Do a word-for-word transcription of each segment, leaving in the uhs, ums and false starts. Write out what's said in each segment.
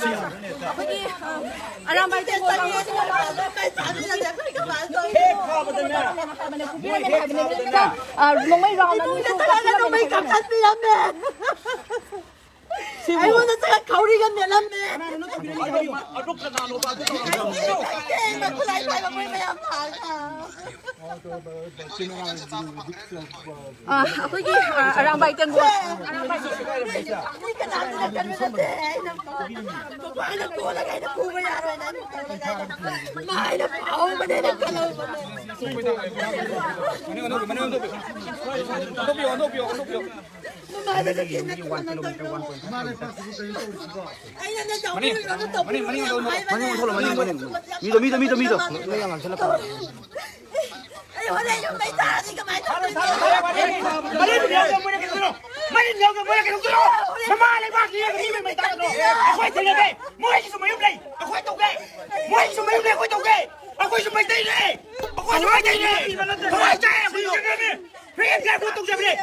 ꯑꯩꯈꯣꯏꯒꯤ ꯑꯔꯥꯝꯕꯥꯏ ꯇꯦꯡꯒꯣꯜ ꯀꯥꯡꯕꯨꯁꯤꯅ ꯅꯣꯡꯃꯩ ꯔꯥꯎꯟ ꯑꯅꯤ ꯊꯣꯛꯄ ꯅꯣꯡꯃꯩ ꯀꯥꯞꯊꯠꯄꯤꯔꯝꯃꯦ꯫ ꯑꯩꯉꯣꯟꯗ ꯆꯒꯠ ꯈꯧꯔꯤꯒ ꯅꯦꯠꯂꯝꯃꯦ꯫ ꯈꯨꯠꯂꯥꯏ ꯄꯥꯏꯕ ꯃꯣꯏ ꯃꯌꯥꯝ ꯂꯥꯛꯑꯒ꯫ ꯑ, ꯑꯩꯈꯣꯏꯒꯤ, ꯑ, ꯑꯔꯥꯡꯕꯥꯏ ꯇꯦꯡꯒꯣꯜ꯫ ꯑꯩ ꯀꯅꯥꯝꯇꯅ ꯀꯟꯕ ꯅꯠꯇꯦ꯫ ꯑꯩꯅ, ꯑꯩꯅ ꯀꯣꯜꯂꯒ ꯑꯩꯅ ꯐꯨꯕ ꯌꯥꯔꯣꯏꯅ ꯑꯩꯅ ꯀꯣꯜꯂꯒ ꯑꯩꯅ ꯃꯥ ꯑꯩꯅ ꯐꯥꯍꯧꯕꯅꯦꯅ ꯈꯜꯍꯧꯕꯅꯦ꯫ ꯃꯃꯥꯏꯗꯒ ꯌꯦꯡꯉꯒ ꯀꯣꯟꯅ ꯇꯧꯔꯤꯗꯣ꯫ ꯑꯩꯅꯅꯦ ꯇꯧꯕꯤꯔꯣ, ꯇꯧꯕꯤꯔꯣ꯫ ꯃꯅꯤꯡ, ꯃꯅꯤꯡ ꯑꯣꯟꯊꯣꯛꯂꯣ, ꯃꯅꯤꯡ, ꯃꯅꯤꯡ꯫ ꯃꯤꯗꯣ, ꯃꯤꯗꯣ, ꯃꯤꯗꯣ, ꯃꯤꯗꯣ꯫ ꯑꯩ ꯍꯣꯔꯦꯟ ꯌꯨꯝ ꯃꯩ ꯇꯥꯔꯗꯤ ꯀꯃꯥꯏꯅ ꯇꯧꯗꯣꯏꯅꯣ? ꯃꯔꯩ ꯌꯥꯎꯗꯦ, ꯃꯣꯏꯅ ꯀꯩꯗꯧꯗꯣꯏꯅꯣ? ꯃꯔꯩ ꯌꯥꯎꯗꯦ, ꯃꯣꯏꯅ ꯀꯩꯗꯧꯗꯣꯏꯅꯣ? ꯃꯃꯥ ꯂꯩꯕꯥꯛꯀꯤ ꯃꯤ ꯃꯩ ꯇꯥꯔꯗꯣ꯫ ꯑꯩꯈꯣꯏ ꯊꯦꯡꯅꯗꯦ꯫ ꯃꯣꯏꯒꯤꯁꯨ ꯃꯌꯨꯝ ꯂꯩ꯫ ꯑꯩꯈꯣꯏ ꯇꯧꯒꯦ꯫ ꯃꯣꯏꯒꯤꯁꯨ ꯃꯌꯨꯝ ꯂꯩ꯫ ꯑꯩꯈꯣꯏ ꯇꯧꯒꯦ꯫ ꯑꯩꯈꯣꯏꯁꯨ ꯃꯩꯇꯩꯅꯦ꯫ ꯑꯩꯈꯣꯏꯁꯨ ꯃꯩꯇꯩꯅꯦ꯫ ꯑꯩꯈꯣꯏ ꯏꯆꯦ, ꯑꯩꯈꯣꯏ ꯏꯆꯦꯅꯦ꯫ ꯐ꯭ꯔꯤ ꯑꯦꯟ ꯐꯤꯌꯔ ꯚꯣꯠ ꯇꯧꯖꯕꯅꯦ꯫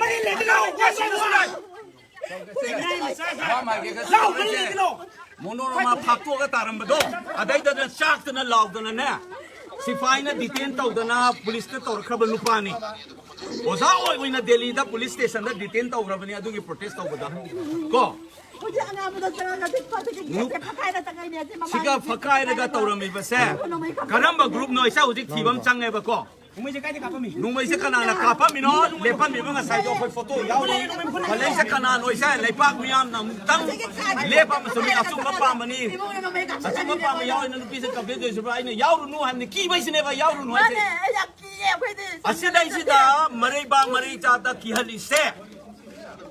ꯃꯔꯤ ꯂꯩꯒꯅꯣ꯫ ꯋꯥ ꯁꯥꯏ ꯃꯁꯨ ꯂꯥꯏ꯫ ꯋꯥ ꯃꯥꯒꯦ ꯈꯔ ꯂꯥꯎ, ꯃꯔꯤ ꯁꯥꯟꯅꯁꯦ꯫ ꯂꯩꯒꯅꯣ꯫ ꯃꯣꯅꯣꯔꯃꯥ ꯐꯥꯛꯇꯣꯛꯑꯒ ꯇꯥꯔꯝꯕꯗꯣ, ꯑꯗꯩꯗꯅ ꯆꯥꯛꯇꯅ ꯂꯥꯎꯗꯅꯅꯦ, ꯁꯤꯐꯥꯏꯅ ꯗꯤꯇꯦꯟ ꯇꯧꯗꯅ ꯄꯨꯂꯤꯁꯇ ꯇꯧꯔꯛꯈ꯭ꯔꯕ ꯅꯨꯄꯥꯅꯤ꯫ ꯑꯣꯖꯥ ꯑꯣꯏ ꯑꯣꯏꯅ ꯗꯦꯜꯂꯤꯗ ꯄꯨꯂꯤꯁ ꯁ꯭ꯇꯦꯁꯟꯗ ꯗꯤꯇꯦꯟ ꯇꯧꯈ꯭ꯔꯕꯅꯤ ꯑꯗꯨꯒꯤ ꯄ꯭ꯔꯣꯇꯦꯁ ꯇꯧꯕꯗ꯫ ꯀꯣ? ꯍꯧꯖꯤꯛ ꯑꯉꯥꯡꯕꯗ ꯆꯪꯉꯒ ꯍꯧꯖꯤꯛ ꯐꯠꯇꯒꯤ ꯅꯨ-, ꯒꯦꯠꯁꯦ ꯐꯛꯀꯥꯏꯔ ꯆꯪꯉꯛꯏꯅꯦ꯫ ꯁꯤ ꯃꯃꯥꯡꯒꯤ ꯁꯤꯒ ꯒꯦꯠꯁꯦ ꯐꯛꯀꯥꯏꯔꯒ ꯐꯛꯀꯥꯏꯔꯒ ꯇꯧꯔꯝꯃꯤꯕꯁꯦ ꯀꯔꯝꯕ ꯒ꯭ꯔꯨꯞꯅꯣ? ꯏꯆꯥ ꯍꯧꯖꯤꯛ ꯊꯤꯕ ꯑꯃ ꯆꯪꯉꯦꯕꯀꯣ꯫ ꯅꯣꯡꯃꯩꯁꯦ ꯀꯥꯏꯗ ꯀꯥꯞꯄꯝꯃꯤ? ꯅꯣꯡꯃꯩꯁꯦ ꯀꯅꯥꯅ ꯀꯥꯞꯄꯝꯃꯤꯅꯣ? ꯂꯦꯞꯄꯝꯃꯤꯕ ꯉꯁꯥꯏꯗꯣ ꯑꯩꯈꯣꯏ ꯐꯣꯇꯣ ꯌꯥꯎꯔꯤ꯫ ꯃꯂꯩꯁꯦ ꯀꯅꯥꯅꯣ? ꯏꯁꯦ ꯂꯩꯄꯥꯛ ꯃꯤꯌꯥꯝꯅ ꯑꯃꯨꯛꯇꯪ ꯂꯦꯞꯄ ꯑꯃꯁꯨꯡ ꯑꯆꯨꯝꯕ ꯄꯥꯝꯕꯅꯤ꯫ ꯑꯆꯨꯝꯕ ꯄꯥꯝꯕ ꯌꯥꯎꯔꯤꯅ ꯅꯨꯄꯤꯁꯦ ꯀꯝꯄ꯭ꯂꯦꯟ ꯇꯧꯔꯤꯁꯤꯕ? ꯑꯩꯅ ꯌꯥꯎꯔꯨꯅꯨ ꯍꯥꯏꯕꯅꯤ, ꯀꯤꯕꯩꯁꯤꯅꯦꯕ ꯌꯥꯎꯔꯨꯅꯨ ꯍꯥꯏꯁꯦ꯫ ꯃꯥꯅꯦ, ꯑꯩ ꯌꯥꯝ ꯀꯤꯌꯦ ꯑꯩꯈꯣꯏꯗꯤ꯫ ꯑꯁꯤꯗꯩꯁꯤꯗ ꯃꯔꯩꯕꯥꯛ ꯃꯔꯩ ꯆꯥꯗ ꯀꯤꯍꯜꯂꯤꯁꯦ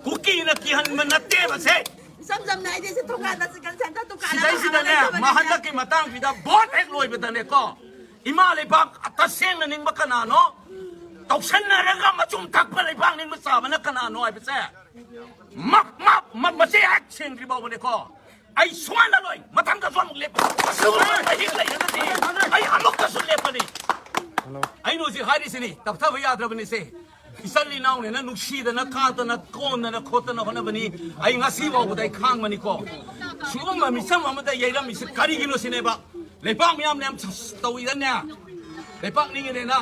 ꯀꯨꯀꯤꯅ ꯀꯤꯍꯟꯕ ꯅꯠꯇꯦꯕ ꯁꯦ꯫ ꯏꯆꯝ ꯆꯝꯅ ꯑꯩꯗꯤ ꯁꯤ ꯊꯣꯡꯒꯥꯟꯗ ꯆꯤꯀꯟ ꯁꯦꯟꯇꯔ ꯗꯨꯀꯥꯟ ꯑꯃ ꯁꯤꯗꯩꯁꯤꯗꯅꯦ, ꯍꯥꯡꯉꯒ ꯃꯥ ꯂꯩꯕꯅꯦ꯫ ꯍꯟꯗꯛꯀꯤ ꯃꯇꯥꯡꯁꯤꯗ ꯚꯣꯠ ꯍꯦꯛ ꯂꯣꯏꯕꯗꯅꯦꯀꯣ, ꯏꯃꯥ ꯂꯩꯕꯥꯛ ꯇꯁꯦꯡꯅ ꯅꯤꯡꯕ ꯀꯅꯥꯅꯣ? ꯇꯧꯁꯟꯅꯔꯒ ꯃꯆꯨꯝ ꯊꯛꯄ ꯂꯩꯕꯥꯛ ꯅꯤꯡꯕ ꯆꯥꯕꯅ ꯀꯅꯥꯅꯣ ꯍꯥꯏꯕꯁꯦ ꯃꯞ, ꯃꯞ, ꯃꯞ, ꯃꯆꯦ ꯍꯦꯛ ꯁꯦꯡꯗ꯭ꯔꯤ ꯐꯥꯎꯕꯅꯦꯀꯣ꯫ ꯑꯩ ꯁꯨꯍꯜꯂꯔꯣꯏ, ꯃꯊꯪꯗꯁꯨ ꯑꯃꯨꯛ ꯂꯦꯞꯄ꯫ ꯑꯁꯤꯒꯨꯝꯕ ꯃꯍꯤꯛ ꯂꯩꯔꯒꯗꯤ ꯑꯩ ꯑꯃꯨꯛꯀꯁꯨ ꯂꯦꯞꯄꯅꯤ꯫ ꯑꯩꯅ ꯍꯧꯖꯤꯛ ꯍꯥꯏꯔꯤꯁꯤꯅꯤ, ꯇꯞꯊꯕ ꯌꯥꯗ꯭ꯔꯕꯅꯤꯁꯦ꯫ ꯏꯆꯜ ꯏꯅꯥꯎꯅꯦꯅ ꯅꯨꯡꯁꯤꯗꯅ ꯈꯥꯛꯇꯅ ꯀꯣꯟꯗꯅ ꯈꯣꯠꯇꯅ ꯍꯣꯠꯅꯕꯅꯤ꯫ ꯑꯩ ꯉꯁꯤ ꯐꯥꯎꯕꯗ ꯑꯩ ꯈꯥꯡꯕꯅꯤꯀꯣ꯫ ꯁꯤꯒꯨꯝꯕ ꯃꯤꯆꯝ ꯑꯃꯗ ꯌꯩꯔꯝꯃꯤꯁꯤ ꯀꯔꯤꯒꯤꯅꯣ ꯁꯤꯅꯦꯕ꯫ ꯂꯩꯄꯥꯛ ꯃꯤꯌꯥꯝꯅ ꯌꯥꯝ ꯁ-, ꯇꯧꯏꯗꯅꯦ꯫ ꯂꯩꯄꯥꯛ ꯅꯤꯡꯉꯤꯅꯦꯅ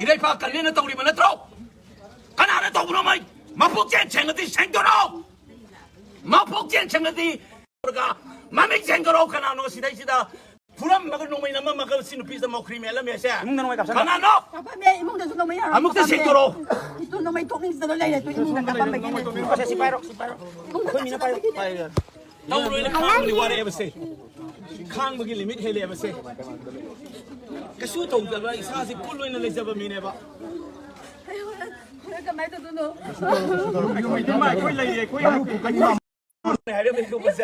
ꯏꯔꯩꯄꯥꯛ ꯀꯜꯂꯦꯅ ꯇꯧꯔꯤꯕ ꯅꯠꯇ꯭ꯔꯣ? ꯀꯅꯥꯅ ꯇꯧꯕꯅꯣ? ꯃꯩ ꯃꯄꯨꯛꯆꯦꯜ ꯁꯦꯡꯉꯗꯤ ꯁꯦꯡꯗꯣꯔꯛꯑꯣ꯫ ꯃꯄꯨꯛꯆꯦꯜ ꯁꯦꯡꯉꯗꯤ ꯃꯃꯤꯡ ꯁꯦꯡꯗꯣꯔꯛꯑꯣ꯫ ꯀꯅꯥꯅꯣ ꯁꯤꯗꯩꯁꯤꯗ ꯐꯨꯔꯝꯃꯒ ꯅꯣꯡꯃꯩ ꯅꯝꯃꯝꯃꯒ ꯁꯤ ꯅꯨꯄꯤꯁꯤꯗ ꯃꯧꯈ꯭ꯔꯤ ꯃꯦꯜꯂꯝꯃꯦꯁꯦ? ꯏꯃꯨꯡꯗ ꯅꯣꯡꯃꯩ ꯀꯥꯞꯁꯟꯕ꯫ ꯀꯅꯥꯅꯣ? ꯀꯥꯞꯄꯝꯃꯦ, ꯏꯃꯨꯡꯗꯁꯨ ꯅꯣꯡꯃꯩ ꯌꯥꯎꯔꯝꯃꯦ, ꯑꯃꯨꯛꯇ ꯀꯥꯞꯄꯝꯃꯦ꯫ ꯁꯦꯡꯗꯣꯔꯛꯑꯣ꯫ ꯏꯇꯨ ꯅꯣꯡꯃꯩ ꯊꯣꯛꯅꯤꯡꯗꯅ ꯂꯩꯔꯦ, ꯇꯨ ꯏꯃꯨꯡꯗ ꯀꯥꯞꯄꯝꯕꯒꯤꯅꯦ꯫ ꯁꯦ, ꯁꯤ ꯄꯥꯏꯔꯣ, ꯁꯤ ꯄꯥꯏꯔꯣ꯫ ꯏꯃꯨꯡꯗ ꯑꯩꯈꯣꯏ ꯃꯤꯅ ꯄꯥꯏꯔꯣ, ꯀꯥꯞꯁꯟꯕꯒꯤꯅꯦ꯫ ꯄꯥꯏꯔꯣ꯫ ꯇꯧꯔꯣꯏꯅ ꯈꯥꯡꯕꯒꯤ ꯋꯥꯔꯛꯑꯦꯕꯁꯦ꯫ ꯈꯥꯡꯕꯒꯤ ꯂꯤꯃꯤꯠ ꯍꯦꯜꯂꯛꯑꯦꯕꯁꯦ꯫ ꯀꯩꯁꯨ ꯇꯧꯗꯕ ꯏꯁꯥꯁꯦ ꯀꯨꯜ ꯑꯣꯏꯅ ꯂꯩꯖꯕ ꯃꯤꯅꯦꯕ꯫ ꯑꯩ ꯍꯣꯔꯦꯟ, ꯍꯣꯔꯦꯟ ꯀꯃꯥꯏꯅ ꯇꯧꯗꯣꯏꯅꯣ? ꯑꯩꯈꯣꯏ ꯂꯩꯔꯤ, ꯑꯩꯈꯣꯏ ꯍꯥꯏꯔꯝꯃꯦ ꯁꯤꯒꯨꯝꯕꯁꯦ꯫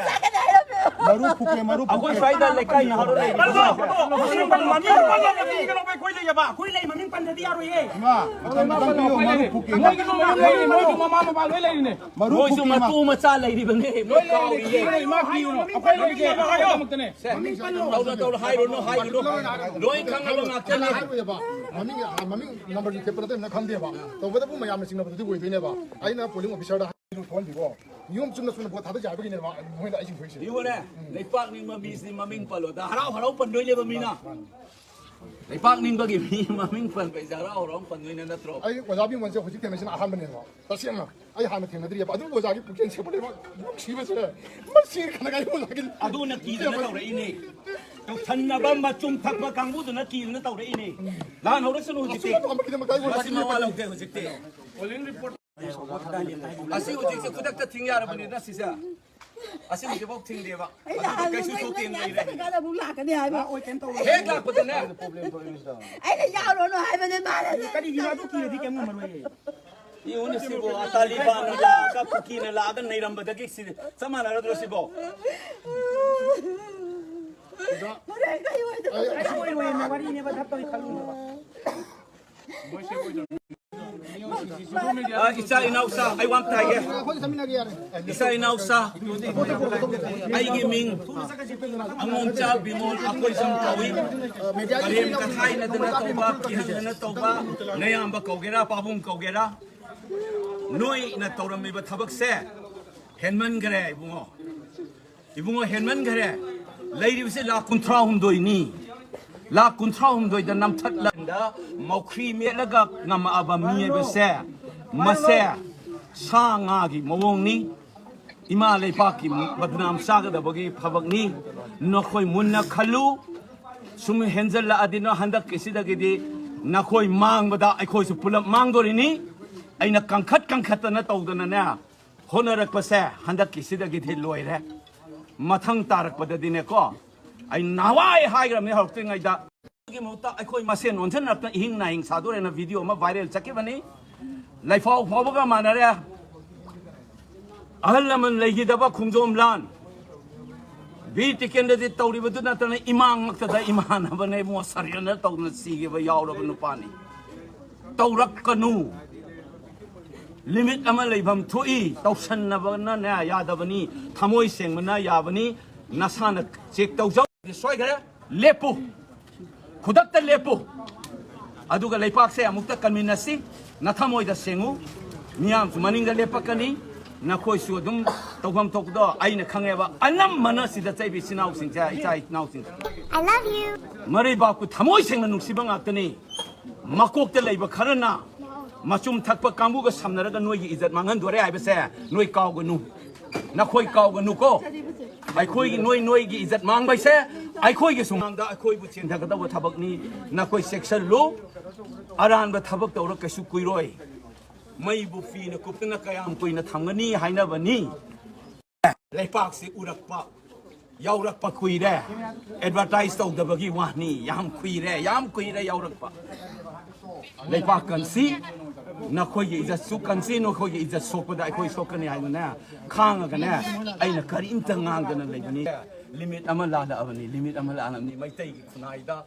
ꯃꯔꯨ ꯐꯨꯀꯦ, ꯃꯔꯨ ꯑꯩꯈꯣꯏ ꯐꯨꯀꯦ꯫ ꯁ꯭ꯋꯥꯏꯗ ꯂꯩꯀꯥꯏ ꯅꯍꯥꯔꯣꯜ ꯂꯩꯔꯤꯕꯀꯣ꯫ ꯃꯃꯤꯡ ꯄꯜꯂꯣ, ꯃꯃꯤꯡ ꯄꯜꯂꯣ, ꯃꯃꯤꯡ ꯄꯜꯂꯣ, ꯑꯩꯈꯣꯏ ꯂꯩꯌꯦꯕ, ꯑꯩꯈꯣꯏ ꯂꯩ, ꯃꯃꯤꯡ ꯄꯟꯗ꯭ꯔꯗꯤ ꯌꯥꯔꯣꯏꯌꯦ꯫ ꯏꯃꯥ, ꯃꯇꯝ ꯈꯤꯇꯪ ꯄꯤꯌꯣ, ꯃꯔꯨ ꯐꯨꯀꯦ꯫ ꯃꯣꯏꯒꯤ ꯃꯃꯥ ꯃꯄꯥ ꯂꯣꯏ ꯂꯩꯔꯤꯅꯦ꯫ ꯃꯔꯨ ꯃꯣꯏꯁꯨ ꯐꯨꯀꯦ, ꯏꯃꯥ꯫ ꯃꯇꯨ ꯃꯆꯥ ꯂꯩꯔꯤꯕꯅꯦ, ꯃꯣꯏ ꯀꯥꯎꯔꯤꯌꯦ꯫ ꯏꯃꯥ ꯄꯤꯌꯨꯅꯣ, ꯑꯩꯈꯣꯏ ꯂꯩꯒꯦ, ꯑꯩꯈꯣꯏꯒꯤꯗꯃꯛꯇꯅꯦ꯫ ꯇꯧꯅ ꯇꯧꯅ ꯍꯥꯏꯔꯨꯅꯨ, ꯍꯥꯏꯔꯨꯅꯨ꯫ ꯂꯣꯏ ꯈꯪꯉꯕ ꯉꯥꯛꯇꯅꯦ꯫ ꯍꯥꯏꯔꯣꯏꯌꯦꯕ꯫ ꯃꯃꯤꯡ, ꯃꯃꯤꯡ ꯅꯝꯕꯔꯒꯤ ꯊꯦꯠꯄ ꯅꯠꯇꯦ, ꯅꯪ ꯈꯪꯗꯦꯕ꯫ ꯇꯧꯕꯇꯕꯨ ꯃꯌꯥꯝꯅ ꯆꯤꯡꯅꯕꯗꯨꯗꯤ ꯑꯣꯏꯗꯣꯏꯅꯦꯕ꯫ ꯑꯩꯅ ꯄꯣꯂꯤꯡ ꯑꯣꯐꯤꯁꯥꯔꯗ ꯍꯥꯏꯔꯤꯕ ꯊꯣꯛꯍꯟꯕꯤꯀꯣ꯫ ꯅꯤꯌꯣꯝ ꯆꯨꯝꯅ ꯆꯨꯝꯅ ꯚꯣꯠ ꯊꯥꯗꯁꯦ ꯍꯥꯏꯕꯒꯤꯅꯦꯕ ꯃꯣꯏꯅ ꯑꯩꯁꯤꯡ ꯊꯣꯛꯏꯁꯦ꯫ ꯌꯦꯡꯉꯨꯅꯦ, ꯂꯩꯄꯥꯛ ꯅꯤꯡꯕ ꯃꯤꯁꯤꯗꯤ ꯃꯃꯤꯡ ꯄꯜꯂꯣꯗ ꯍꯔꯥꯎ ꯍꯔꯥꯎ ꯄꯟꯗꯣꯏꯅꯦꯕ ꯃꯤꯅ꯫ ꯂꯩꯄꯥꯛ ꯅꯤꯡꯕꯒꯤ ꯃꯤ ꯃꯃꯤꯡ ꯄꯟꯕꯁꯦ ꯍꯔꯥꯎ ꯍꯔꯥꯎ ꯄꯟꯗꯣꯏꯅꯦ ꯅꯠꯇ꯭ꯔꯣ? ꯑꯩ ꯑꯣꯖꯥ ꯕꯤꯃꯣꯟꯁꯦ ꯍꯧꯖꯤꯛ ꯊꯦꯡꯅꯁꯤꯅ ꯑꯍꯥꯟꯕꯅꯦꯕ꯫ ꯇꯁꯦꯡꯅ ꯑꯩ ꯍꯥꯟꯅ ꯊꯦꯡꯅꯗ꯭ꯔꯤꯑꯕ꯫ ꯑꯗꯨꯕꯨ ꯑꯣꯖꯥꯒꯤ ꯄꯨꯛꯆꯦꯜ ꯁꯦꯡꯕꯅꯦꯕ, ꯅꯨꯡꯁꯤꯕꯁꯦ꯫ ꯃꯁꯤ ꯈꯟꯅꯒꯥꯏ ꯑꯣꯖꯥꯒꯤ ꯑꯗꯨꯅ ꯀꯤꯗꯅ ꯇꯧꯔꯛꯏꯅꯦ꯫ ꯇꯧꯁꯟꯅꯕ ꯃꯆꯨꯝ ꯊꯛꯄ ꯀꯥꯡꯕꯨꯗꯨꯅ ꯀꯤꯗꯅ ꯇꯧꯔꯛꯏꯅꯦ꯫ ꯂꯥꯟ ꯍꯧꯔꯁꯅꯨ ꯍꯧꯖꯤꯛꯇꯤ꯫ ꯑꯁꯨꯝꯕ ꯑꯃꯒꯤꯗꯃꯛꯇ ꯑꯩ ꯑꯣꯖꯥꯒꯤ ꯃꯁꯤ ꯃꯋꯥ ꯂꯧꯗꯦ ꯍꯧꯖꯤꯛꯇꯤ꯫ ꯑꯁꯤ ꯍꯧꯖꯤꯛꯁꯦ ꯈꯨꯗꯛꯇ ꯊꯤꯡ ꯌꯥꯔꯕꯅꯤꯅ ꯁꯤꯁꯦ꯫ ꯑꯁꯤ ꯍꯧꯖꯤꯛꯐꯥꯎ ꯊꯤꯡꯗꯦꯕ꯫ ꯑꯩꯅ ꯑꯗꯨꯗꯤ ꯀꯩꯁꯨ ꯍꯥꯟꯅ ꯁꯣꯛꯇꯦꯅ ꯅꯣꯏ ꯂꯩꯔꯦ꯫ ꯆꯠꯈ꯭ꯔꯀꯥꯟꯗ ꯑꯃꯨꯛ ꯂꯥꯛꯀꯅꯤ ꯍꯥꯏꯕ꯫ ꯍꯦꯛ ꯂꯥꯛꯄꯗꯅꯦ꯫ ꯑꯩꯅ ꯌꯥꯎꯔꯨꯅꯨ ꯍꯥꯏꯕꯅꯦ ꯃꯥꯅ꯫ ꯀꯔꯤꯒꯤꯅꯣ ꯑꯗꯨ ꯀꯤꯔꯗꯤ ꯀꯩꯝ ꯉꯝꯃꯔꯣꯏꯌꯦ꯫ ꯌꯦꯡꯉꯨꯅꯦ ꯁꯤꯕꯨ, ꯇꯥꯂꯤꯕꯥꯟꯅ ꯂꯥꯛꯑꯒ ꯀꯨꯀꯤꯅ ꯂꯥꯛꯑꯒ ꯅꯩꯔꯝꯕꯗꯒꯤ ꯁꯤ ꯆꯞ ꯃꯥꯟꯅꯔꯗ꯭ꯔꯣ ꯁꯤꯕꯣ? ꯍꯣꯔꯦꯟ ꯀꯩ ꯑꯣꯏꯗꯣꯏꯅꯣ? ꯀꯩꯁꯨ ꯑꯣꯏꯔꯣꯏꯌꯦ, ꯋꯥꯔꯤꯅꯦꯕ, ꯙꯞ ꯇꯧꯏ ꯈꯜꯂꯨꯅꯣꯕ꯫ ꯑ, ꯏꯆꯥ ꯏꯅꯥꯎꯁꯥ, ꯑꯩ ꯋꯥ ꯑꯃ ꯇꯥꯏꯒꯦ꯫ ꯏꯆꯥ ꯏꯅꯥꯎꯁꯥ, ꯑꯩꯒꯤ ꯃꯤꯡ ꯑꯉꯣꯝꯆꯥ ꯕꯤꯃꯣꯜ ꯑꯀꯣꯏꯖꯝ ꯀꯧꯏ꯫ ꯀꯔꯦꯝ ꯀꯊꯥꯏꯅꯗꯅ ꯇꯧꯕ, ꯀꯤꯍꯟꯗꯅ ꯇꯧꯕ, ꯅꯌꯥꯝꯕ ꯀꯧꯒꯦꯔꯥ, ꯄꯥꯕꯨꯡ ꯀꯧꯒꯦꯔꯥ, ꯅꯣꯏꯅ ꯇꯧꯔꯝꯃꯤꯕ ꯊꯕꯛꯁꯦ ꯍꯦꯟꯃꯟꯈꯔꯦ ꯏꯕꯨꯡꯉꯣ꯫ ꯏꯕꯨꯡꯉꯣ, ꯍꯦꯟꯃꯟꯈꯔꯦ꯫ ꯂꯩꯔꯤꯕꯁꯦ ꯂꯥꯈ ꯀꯨꯟꯊ꯭ꯔꯥ ꯍꯨꯝꯗꯣꯏꯅꯤ꯫ ꯂꯥꯈ ꯀꯨꯟꯊ꯭ꯔꯥ ꯍꯨꯝꯗꯣꯏꯗ ꯅꯝꯊꯠꯂꯒ ꯃꯧꯈ꯭ꯔꯤ ꯃꯦꯠꯂꯒ ꯉꯝꯃꯛꯑꯕ ꯃꯤ ꯍꯥꯏꯕꯁꯦ, ꯃꯁꯦ ꯁꯥ ꯉꯥꯒꯤ ꯃꯑꯣꯡꯅꯤ꯫ ꯏꯃꯥ ꯂꯩꯕꯥꯛꯀꯤ ꯕꯗꯅꯥꯝ ꯆꯥꯒꯗꯕꯒꯤ ꯊꯕꯛꯅꯤ꯫ ꯅꯈꯣꯏ ꯃꯨꯟꯅ ꯈꯜꯂꯨ꯫ ꯁꯨꯝ ꯍꯦꯟꯖꯜꯂꯛꯑꯗꯤ ꯅ ꯍꯟꯗꯛꯀꯤꯁꯤꯗꯒꯤꯗꯤ ꯅꯈꯣꯏ ꯃꯥꯡꯕꯗ ꯑꯩꯈꯣꯏꯁꯨ ꯄꯨꯂꯞ ꯃꯥꯡꯗꯣꯔꯤꯅꯤ꯫ ꯑꯩꯅ ꯀꯟꯈꯠ ꯀꯟꯈꯠꯇꯅ ꯇꯧꯗꯅꯅꯦ, ꯍꯣꯠꯅꯔꯛꯄꯁꯦ ꯍꯟꯗꯛꯀꯤꯁꯤꯗꯒꯤꯗꯤ ꯂꯣꯏꯔꯦ꯫ ꯃꯊꯪ ꯇꯥꯔꯛꯄꯗꯗꯤꯅꯦꯀꯣ, ꯑꯩ ꯅꯍꯥꯟꯋꯥꯏ ꯍꯥꯏꯈ꯭ꯔꯕꯅꯤ ꯍꯧꯔꯛꯇ꯭ꯔꯤꯉꯩꯗ, ꯒꯤ ꯃꯍꯨꯠꯇ ꯑꯩꯈꯣꯏ ꯃꯁꯦꯟ ꯑꯣꯟꯁꯤꯟꯅꯔꯛꯇꯅ ꯏꯍꯤꯡ ꯅꯥꯍꯤꯡ ꯁꯥꯗꯣꯔꯦꯅ ꯚꯤꯗꯤꯑꯣ ꯑꯃ ꯚꯥꯏꯔꯦꯜ ꯆꯠꯈꯤꯕꯅꯤ꯫ ꯂꯩꯐꯥꯎ ꯐꯥꯎꯕꯒ ꯃꯥꯟꯅꯔꯦ꯫ ꯑꯍꯜ ꯂꯃꯟ ꯂꯩꯈꯤꯗꯕ ꯈꯣꯡꯖꯣꯝ ꯂꯥꯟ, ꯕꯤꯔ ꯇꯤꯀꯦꯟꯗ꯭ꯔꯖꯤꯠ ꯇꯧꯔꯤꯕꯗꯨ ꯅꯠꯇꯅ ꯏꯃꯥꯡꯃꯛꯇꯗ ꯏꯃꯥꯟꯅꯕꯅ ꯏꯕꯨꯡꯉꯣ ꯁꯔꯦꯟꯗꯔ ꯇꯧꯗꯅ ꯁꯤꯈꯤꯕ ꯌꯥꯎꯔꯕ ꯅꯨꯄꯥꯅꯤ꯫ ꯇꯧꯔꯛꯀꯅꯨ꯫ ꯂꯤꯃꯤꯠ ꯑꯃ ꯂꯩꯐꯝ ꯊꯣꯛꯏ꯫ ꯇꯧꯁꯟꯅꯕꯅꯅꯦ ꯌꯥꯗꯕꯅꯤ꯫ ꯊꯃꯣꯏ ꯁꯦꯡꯕꯅ ꯌꯥꯕꯅꯤ꯫ ꯅꯁꯥꯅ ꯆꯦꯛ ꯇꯧꯖꯧ꯫ ꯁꯣꯏꯈ꯭ꯔꯦ꯫ ꯂꯦꯞꯄꯨ꯫ ꯈꯨꯗꯛꯇ ꯂꯦꯞꯄꯨ꯫ ꯑꯗꯨꯒ ꯂꯩꯄꯥꯛꯁꯦ ꯑꯃꯨꯛꯇ ꯀꯟꯃꯤꯟꯅꯁꯤ꯫ ꯅꯊꯃꯣꯏꯗ ꯁꯦꯡꯉꯨ꯫ ꯃꯤꯌꯥꯝꯁꯨ ꯃꯅꯤꯡꯗ ꯂꯦꯞꯄꯛꯀꯅꯤ꯫ ꯅꯈꯣꯏꯁꯨ ꯑꯗꯨꯝ ꯇꯧꯐꯝ ꯊꯣꯛꯄꯗꯣ ꯑꯩꯅ ꯈꯪꯉꯦꯕ꯫ ꯑꯅꯝꯕꯅ ꯁꯤꯗ ꯆꯩꯕꯤ ꯏꯆꯤꯟ ꯏꯅꯥꯎꯁꯤꯡꯁꯦ, ꯏꯆꯥ ꯏꯅꯥꯎꯁꯤꯡꯁꯦ꯫ I love you. ꯃꯔꯩꯕꯥꯛꯄꯨ ꯊꯃꯣꯏ ꯁꯦꯡꯅ ꯅꯨꯡꯁꯤꯕ ꯉꯥꯛꯇꯅꯤ꯫ ꯃꯀꯣꯛꯇ ꯂꯩꯕ ꯈꯔꯅ ꯃꯆꯨꯝ ꯊꯛꯄ ꯀꯥꯡꯕꯨꯒ ꯁꯝꯅꯔꯒ ꯅꯣꯏꯒꯤ ꯏꯖꯠ ꯃꯥꯡꯍꯟꯗꯣꯔꯦ ꯍꯥꯏꯕꯁꯦ ꯅꯣꯏ ꯀꯥꯎꯒꯅꯨ꯫ ꯅꯈꯣꯏ ꯀꯥꯎꯒꯅꯨꯀꯣ꯫ ꯑꯩꯈꯣꯏꯒꯤ, ꯅꯣꯏ, ꯅꯣꯏꯒꯤ ꯏꯖꯠ ꯃꯥꯡꯕ ꯍꯥꯏꯁꯦ ꯑꯩꯈꯣꯏꯒꯤ ꯁꯨꯃꯥꯡꯗ ꯑꯩꯈꯣꯏꯕꯨ ꯆꯦꯟꯊꯒꯗꯧꯕ ꯊꯕꯛꯅꯤ꯫ ꯅꯈꯣꯏ ꯆꯦꯛꯁꯤꯜꯂꯨ꯫ ꯑꯔꯥꯟꯕ ꯊꯕꯛ ꯇꯧꯔ ꯀꯩꯁꯨ ꯀꯨꯏꯔꯣꯏ꯫ ꯃꯩꯕꯨ ꯐꯤꯅ ꯀꯨꯞꯇꯅ ꯀꯌꯥꯝ ꯀꯨꯏꯅ ꯊꯝꯒꯅꯤ ꯍꯥꯏꯅꯕꯅꯤ꯫ ꯂꯩꯄꯥꯛꯁꯤ ꯎꯔꯛꯄ, ꯌꯥꯎꯔꯛꯄ ꯀꯨꯏꯔꯦ꯫ ꯑꯦꯗꯚꯔꯇꯥꯏꯁ ꯇꯧꯗꯕꯒꯤ ꯋꯥꯅꯤ꯫ ꯌꯥꯝ ꯀꯨꯏꯔꯦ, ꯌꯥꯝ ꯀꯨꯏꯔꯦ ꯌꯥꯎꯔꯛꯄ꯫ ꯂꯩꯄꯥꯛ ꯀꯟꯁꯤ, ꯅꯈꯣꯏꯒꯤ ꯏꯖꯠꯁꯨ ꯀꯟꯁꯤ꯫ ꯅꯈꯣꯏꯒꯤ ꯏꯖꯠ ꯁꯣꯛꯄꯗ ꯑꯩꯈꯣꯏ ꯁꯣꯛꯀꯅꯤ ꯍꯥꯏꯗꯨꯅ ꯈꯥꯡꯉꯒꯅꯦ, ꯑꯩꯅ ꯀꯔꯤꯝꯇ ꯉꯥꯡꯗꯅ ꯂꯩꯕꯅꯤ꯫ ꯂꯤꯃꯤꯠ ꯑꯃ ꯂꯥꯜꯂꯛꯑꯕꯅꯤ, ꯂꯤꯃꯤꯠ ꯑꯃ ꯂꯥꯜꯂꯕꯅꯤ꯫ ꯃꯩꯇꯩꯒꯤ ꯈꯨꯟꯅꯥꯏꯗ